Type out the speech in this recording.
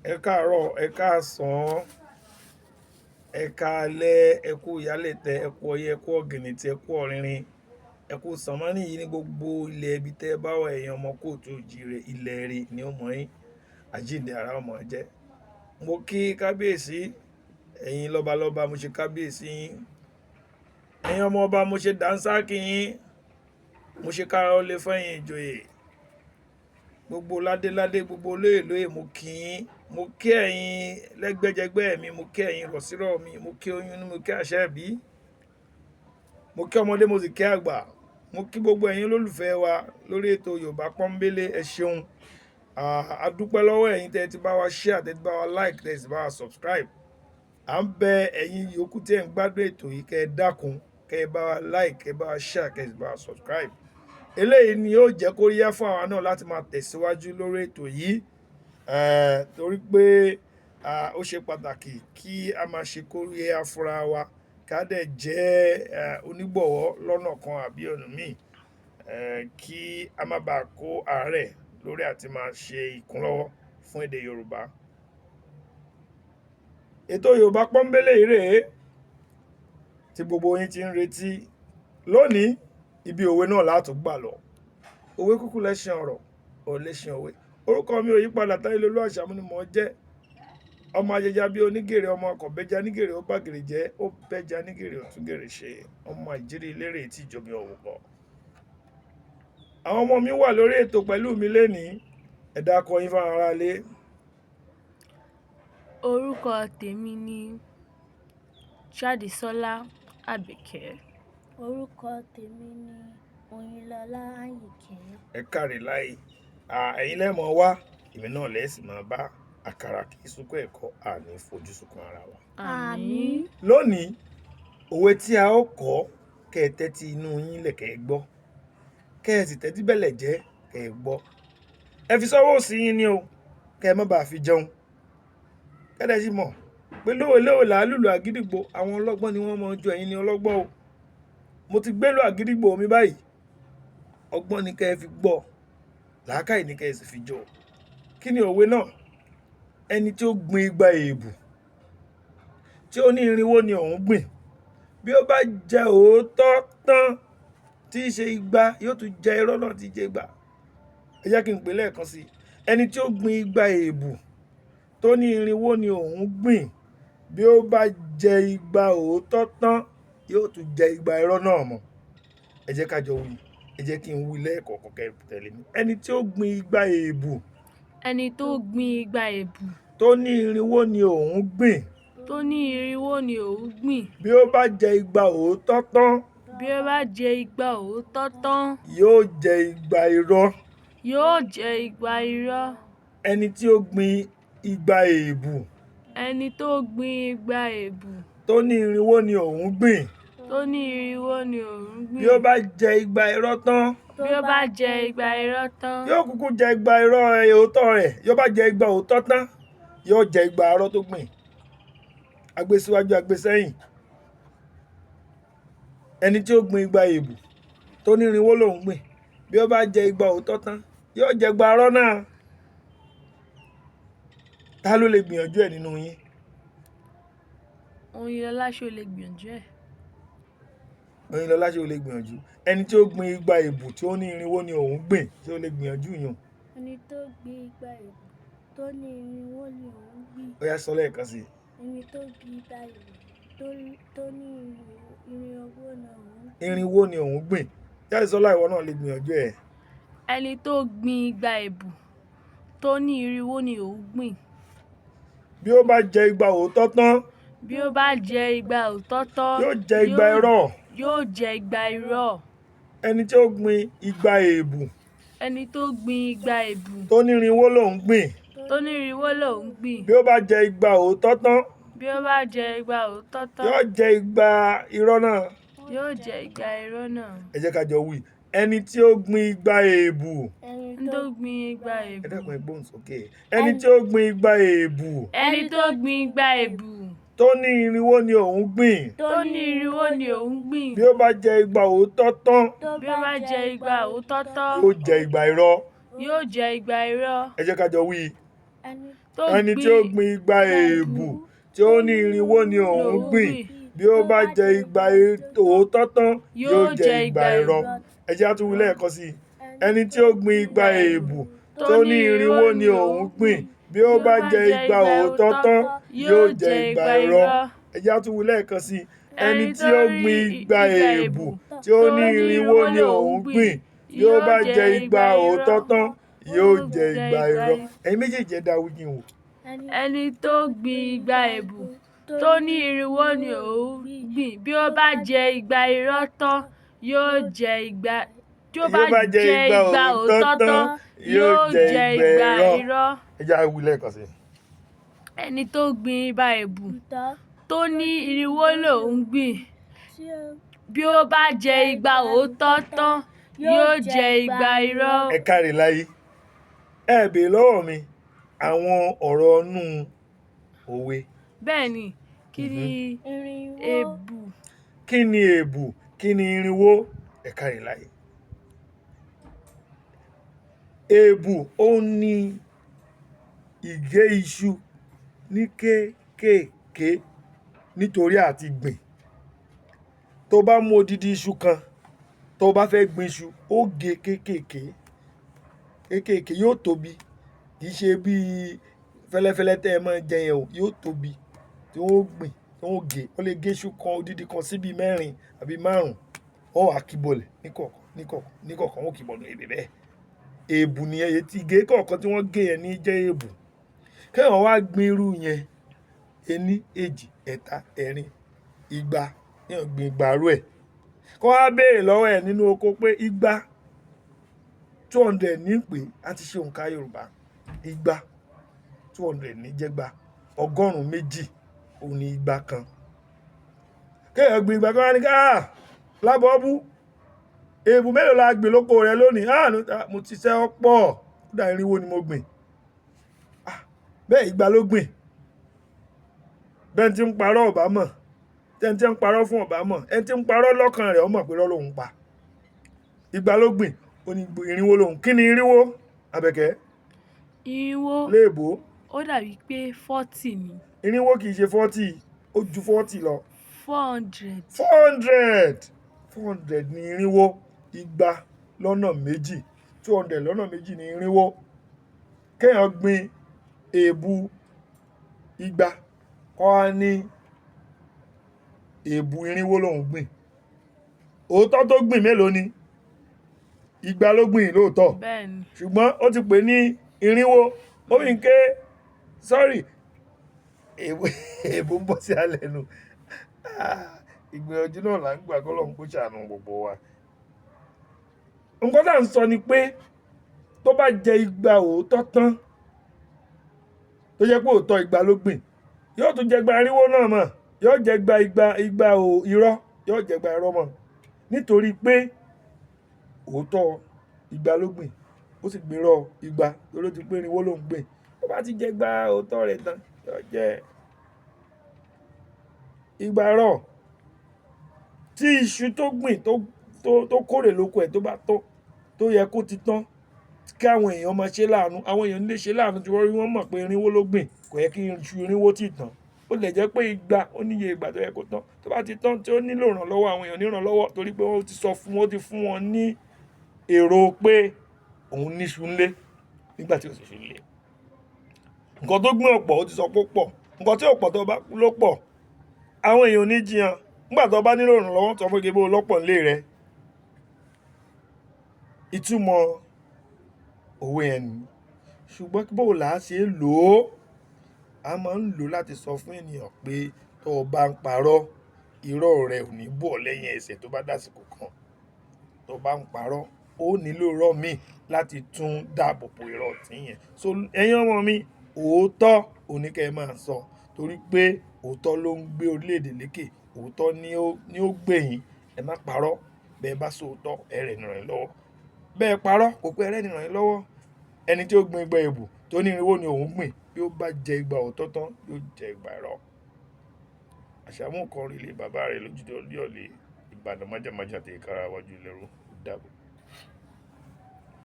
Ẹ káàárọ̀, ẹ káàsán, ẹ káalẹ́, ẹ kú ìyálẹ̀tẹ̀, ẹ kú ọyẹ́, ẹ kú ọ̀gìnìntìn, ẹ kú ọ̀rìnrìn, ẹ kú sànmọ́nì yìí ní gbogbo ilẹ̀ ibi tẹ́ ẹ bá wà. Ẹ̀yin ọmọ káàárọ̀ oòjíire, ilẹ̀ rere ni ó mọ̀ yín, àjíǹde ara ó máa jẹ́. Mo kí kábíyèsí, ẹ̀yin lọ́balọ́ba, mo ṣe kábíyèsí yín. Ẹ̀yin ọmọ ọba, mo ṣe dànsákì yín. Mo ṣe kára ó lé fẹ́yìn ìjòyè. Gbogbo ládéládé, gbogbo olóyè lóyè, mo kí yín. Mo kí ẹ̀yin lẹ́gbẹ́jẹgbẹ́ mi, mo kí ẹ̀yin rọ̀sírọ̀ mi, mo kí oyún inú, mo kí àṣẹ ìbí. Mo kí ọmọdé, mo sì kí àgbà. Mo kí gbogbo ẹ̀yin olólùfẹ́ wa lórí ètò Yorùbá Pọ́nbélé. Ẹ ṣeun. A dúpẹ́ lọ́wọ́ ẹ̀yin tẹ́ ẹ ti bá wa share, tẹ́ ẹ ti bá wa like, tẹ́ ẹ sì bá wa subscribe. À ń bẹ ẹ̀yin yòókù tí ẹ̀ ń gbádùn ètò yìí, kẹ́ ẹ dákun, kẹ́ ẹ bá wa like, kẹ́ ẹ bá wa share, kẹ́ ẹ sì bá wa subscribe. Eléyìí ni yóò jẹ́ kóríyá fún àwa náà láti máa tẹ̀síwájú lórí ètò yìí, torí pé ó ṣe pàtàkì kí a máa ṣe kóríyá fúnra wa, ká dẹ̀ jẹ́ onígbọ̀wọ́ lọ́nà kan àbí ọ̀nà míì, kí a má bàa kó àárẹ̀ lórí àti máa ṣe ìkúnlọ́wọ́ fún èdè Yorùbá. Ètò Yorùbá Pọ́nbélé yìí rèé tí gbogbo yín ti ń retí. Lónìí, ibi òwe náà la tún gbà lọ. Òwe kúkú lẹ́ṣin ọ̀rọ̀, ò lẹ́ṣin òwe. Orúkọ mi ò yí padà, Táyélolú Àṣàmú ni mò ń jẹ́. Ọmọ ajẹja bí onígèrè, ọmọ ọkọ̀ bẹ́ja nígèrè, ó bá gèrè jẹ́, ó bẹ́ja nígèrè, ó tún gèrè ṣe. Ọmọ àìjírí eléré tí ìjọba ọ̀wọ̀ pọ̀. Àwọn ọmọ mi wà lórí ètò pẹ̀lú mi lénìí. Ẹ dárúkọ yín fáwọn aráalé. Orúkọ tèmi ni Jádesọ́lá Àbẹ̀kẹ́. Orúkọ tèmi ni Oyinlọlá Àyìnkẹ́. Ẹ káre láì. Ẹ̀yin lẹ́mọ̀ wá, èmi náà lẹ́sìn máa bá. Àkàrà kì í sunkún ẹ̀kọ́, àní fojú sunkún ara wa. Àmín. Lónìí, òwe tí a ó kọ́, kẹ́ ẹ tẹ́tí inú yín lẹ̀ kẹ́ ẹ gbọ́, kẹ́ ẹ sì tẹ́tí bẹ̀lẹ̀ jẹ́ kẹ́ ẹ gbọ́. Ẹ fi sọ́wọ́ òsì yín ni o, kẹ́ ẹ má bàa fi jẹun. Kẹ́ ẹ dẹ̀ sì mọ̀ pé lówe lówe là á lùlù àgídìgbo, àwọn ọlọ́gbọ́n ni wọ́n máa ń jó. Ẹ̀yin ni ọlọ́gbọ́n o. Mo ti gbélú àgídìgbo mi báyìí. Ọgbọ́n ni kẹ́ ẹ fi gbọ́, làákàyè ni kẹ́ ẹ sì fi jó. Kí ni òwe náà? Ẹni tí ó gbin igba èèbù, tí ó ní irinwó ni òun gbìn, bí ó bá jẹ òótọ́ tán tí í ṣe igba, yóò tún jẹ irọ́ náà tí í ṣe igba. Ẹ jẹ́ kí n pè é lẹ́ẹ̀kan sí i. Ẹni tí ó gbin igba èèbù, tó ní irinwó ni òun gbìn, bí ó bá jẹ igba òótọ́ tán, yóò tún jẹ igba irọ́ náà mọ́. Ẹ jẹ́ ká jọ wí. Ẹ jẹ́ kí n wí lẹ́ẹ̀kọ̀ọ̀kan, kẹ́ ẹ tẹ̀lé mi. Ẹni tí ó gbin igba èèbù, Ẹni tó gbin igba èèbù, tó ní irinwó ni òun gbìn, tó ní irinwó ni òun gbìn, bí ó bá jẹ igba òótọ́ tán, bí ó bá jẹ igba òótọ́ tán, yóò jẹ igba irọ́. Yóò jẹ igba irọ́. Ẹni tí ó gbin igba èèbù, Ẹni tó gbin igba èèbù, tó ní irinwó ni òun gbìn, tó ní irinwó ni òun gbìn, bí ó bá jẹ igba irọ́ tán, bí ó bá jẹ igba irọ́ tán, yóò kúkú jẹ igba irọ́ òótọ́ rẹ̀. Yóò bá jẹ igba òótọ́ tán, yóò jẹ igba irọ́ tó gbìn. Agbésíwájú, agbésẹ́yìn. Ẹni tí ó gbin igba èèbù, tó ní irinwó lòún gbìn, bí ó bá jẹ igba òótọ́ tán, yóò jẹ igba irọ́ náà. Ta ló lè gbìyànjú ẹ̀ nínú yín? Oyinlọlá, ṣé o lè gbìyànjú ẹ̀? Oyinlọlá, ṣé o lè gbìyànjú? Ẹni tí ó gbin igba èèbù, tí ó ní irinwó ni òun gbìn, ṣé o lè gbìyànjú yàn? Ẹni tó gbin igba èèbù, tó ní irinwó ni òun gbìn. Ó yá, sọ lẹ́ẹ̀kan sí i. Ẹni tó gbin igba èèbù, tó ní irinwó ni òun gbìn. Irinwó ni òun gbìn. Jádesọ́lá, ìwọ náà lè gbìyànjú ẹ̀. Ẹni tó gbin igba èèbù, tó ní irinwó ni òun gbìn, bí ó bá jẹ igba òótọ́ tán, bí ó bá jẹ igba òótọ́ tán, yóò jẹ igba irọ́. Yóò jẹ igba irọ́. Ẹni tí ó gbin igba èèbù, Ẹni tó gbin igba èèbù, tó ní irinwó lòún gbìn, tó ní irinwó lòún gbìn, bí ó bá jẹ igba òótọ́ tán, bí ó bá jẹ igba òótọ́ tán, yóò jẹ igba irọ́ náà. Yóò jẹ igba irọ́ náà. Ẹ jẹ́ ká jọ wí. Ẹni tí ó gbin igba èèbù, Ẹni Ẹni tó gbin igba ẹ èèbù, dákun, ẹ gbóhùn sókè. Ẹni tí ó gbin igba èèbù, Ẹni tó gbin igba èèbù, tó ní irinwó ni òun gbìn, tó ní irinwó ni òun gbìn, bí ó bá jẹ igba òótọ́ tán, bí ó bá jẹ igba òótọ́ tán, yóò jẹ igba irọ́. Yóò jẹ igba irọ́. Ẹ jẹ́ ká jọ wí. Ẹni Tó Ẹni tí ó gbin igba èèbù tí ó ní irinwó ni òun gbìn, bí ó bá jẹ igba òótọ́ tán, yóò jẹ igba irọ́. Ẹ jẹ́ á tún wí lẹ́ẹ̀kan sí i. Ẹni tí ó gbin igba èèbù tó ní irinwó ni òun gbìn, bí ó bá jẹ igba òótọ́ tán, yóò jẹ igba irọ́. Ẹ jẹ́ á tún wí lẹ́ẹ̀kan sí i. Ẹni tí ó gbin igba èèbù tí ó ní irinwó ni òun gbìn, bí ó bá jẹ igba òótọ́ tán, yóò jẹ igba irọ́. Ẹ̀yin méjèèjì, ẹ dá wí kí n wò. Ẹni tó gbin igba èèbù tó ní irinwó ni òun gbìn, bí ó bá jẹ igba irọ́ tán, yóò jẹ igba, tí ó bá jẹ igba òótọ́ tán, yóò jẹ igba irọ́. Ẹ jẹ́ á wí lẹ́ẹ̀kan sí i. Ẹni tó gbin igba èèbù tọ́ tó ní irinwó lòún gbìn, tí ó bí ó bá jẹ igba òótọ́ tán, yóò jẹ igba irọ́. Ẹ káre láyé. Ẹ béèrè lọ́wọ́ mi àwọn ọ̀rọ̀ inú òwe. Bẹ́ẹ̀ ni, kí ni irinwó? Èèbù? Kí ni èèbù? Kí ni irinwó? Ẹ káre láyé. Èèbù ó ní ìgé iṣu ní kéékèèké nítorí àti gbìn. Tó bá mú odidi iṣu kan, tó bá fẹ́ gbin iṣu, ó gé kéékèèké kéékèèké, yóò tóbi. Kì í ṣe bíi fẹ́lẹ́fẹ́lẹ́ tẹ́ ẹ máa jẹ yẹn o, yóò tóbi tí wọ́n ó gbìn, tí wọ́n ó gé. Wọ́n lè gé iṣu kan, odidi kan, síbi mẹ́rin àbí márùn-ún. Wọ́n wá kíbọlẹ̀ níkọ̀ọ̀kan níkọ̀ọ̀kan níkọ̀ọ̀kan, wọ́n kìbọnú ebè bẹ́ẹ̀. Èèbù nìyẹn. Èyí tí gé kọ̀ọ̀kan tí wọ́n gé yẹn ní jẹ́ èèbù. Kéèyàn wá gbin irú yẹn, ení, èjì, ẹ̀ta, ẹ̀rin, igba, kéèyàn gbin igba irú ẹ̀, kó wá béèrè lọ́wọ́ ẹ̀ nínú oko pé igba 200 ní pé a ti ṣe òǹkà Yorùbá, igba 200 ní jẹ́gba, 200 òun ní igba kan. Kéèyàn gbin igba, kó wá ní ká lábọ́bú, èèbù mélòó la gbìn lóko rẹ lónìí? Ah, mo ti ṣẹ́ ọ́ pọ̀ kódà, irinwó ni mo gbìn. Ah, bẹ́ẹ̀ igba ló gbìn. Bẹ́ẹ̀ tí ń parọ́ ọ̀bá mọ̀, tẹ́ni tí ń parọ́ fún ọ̀bá mọ̀, ẹni tí ń parọ́ lọ́kàn rẹ̀ ó mọ̀ pé irọ́ lòun pa. Igba ló gbìn, ó ní irinwó lòun. Kí ni irinwó, Àbẹ̀kẹ́? Irinwó? Léèbó. Ó dàbí pé 40 ni. Irinwó kì í ṣe 40, ó ju 40 lọ. 400. 400, 400 ní irinwó. Igba lọ́nà méjì, 200 lọ́nà méjì ní irinwó. Kéèyàn gbin èèbù igba, kó wá ní èèbù irinwó lòun gbìn. Òótọ́ tó gbìn mélòó ni? Igba ló gbìn lóòótọ́. Bẹ́ẹ̀ ni. Ṣùgbọ́n ó ti pè ní irinwó. Ó fi ń ké, sorry, èèbù ń bọ́ sí alẹ́ nu. Ìgbìyànjú náà là ń gbà, kọ́lọ́run kó ṣàánú gbogbo wa. Nǹkan tá à ń sọ ni pé tó bá jẹ igba òótọ́ tán, tó jẹ́ pé òótọ́ igba ló gbìn, yóò tún jẹ igba irinwó náà mọ̀, yóò jẹ igba igba igba irọ́, yóò jẹ igba irọ́ mọ̀, nítorí pé òótọ́ igba ló gbìn, ó sì gbin irọ́ igba, torí ó ti pé irinwó ló ń gbìn. Tó bá ti jẹ igba òótọ́ rẹ̀ tán, yóò jẹ igba irọ́. Tí iṣu tó gbìn tó kórè lóko ẹ̀ tó bá tó tó yẹ kó ti tán, kí àwọn èèyàn máa ṣe láàánú, àwọn èèyàn nílé ṣe láàánú tí wọ́n rí, wọ́n mọ̀ pé irinwó ló gbìn, kò yẹ kí iṣu irinwó tì tán. Ó lè jẹ́ pé igba ó níye ìgbà tó yẹ kó tán. Tó bá ti tán, tí ó nílò ìrànlọ́wọ́, àwọn èèyàn ní ìrànlọ́wọ́, torí pé wọ́n ti sọ fún, wọ́n ti fún wọn ní èrò pé òun níṣu ńlé nígbà tí ó sì ṣu ńlé. Nǹkan tó gbìn ọ̀pọ̀, ó ti sọ pé ó pọ̀. Nǹkan tí ò pọ̀, tó bá ló pọ̀, àwọn èèyàn ò ní jiyàn. Nígbà tó bá nílò ìrànlọ́wọ́, sọ fún kí bó lọ́pọ̀ ńlé rẹ. Ìtumọ̀ òwe yẹn ni. Ṣùgbọ́n bó là á ṣe lò ó? A máa ń lò láti sọ fún ènìyàn pé tó o bá ń parọ́, irọ́ rẹ ò ní bọ̀ lẹ́yìn ẹsẹ̀. Tó bá dásìkò kan tó o bá ń parọ́, ó nílò irọ́ míì láti tún dáàbò bo irọ́ tí yẹn. So ẹ̀yin ọmọ mi, òótọ́ òní kẹ́ ẹ máa sọ, torí pé òótọ́ ló ń gbé orílẹ̀-èdè lékè, òótọ́ ni ó gbè yín. Ẹ má parọ́. Bẹ́ẹ̀ bá sọ òótọ́, ẹ rẹ̀ nìràn yín lọ́wọ́. Bẹ́ẹ̀ parọ́, kò pé ẹ rẹ̀ nìràn yín lọ́wọ́. Ẹni tí ó gbin igba èbù tó ní irinwó ni òun gbìn, bí ó bá jẹ igba òótọ́ tán, yóò jẹ igba irọ́. Àṣàmú kan rí ilé bàbá rẹ̀ lójúde Olúyọ̀lé, Ìbàdàn. Májàmájà tẹ̀ kára wájú lẹ́rú. Ó dàbọ̀.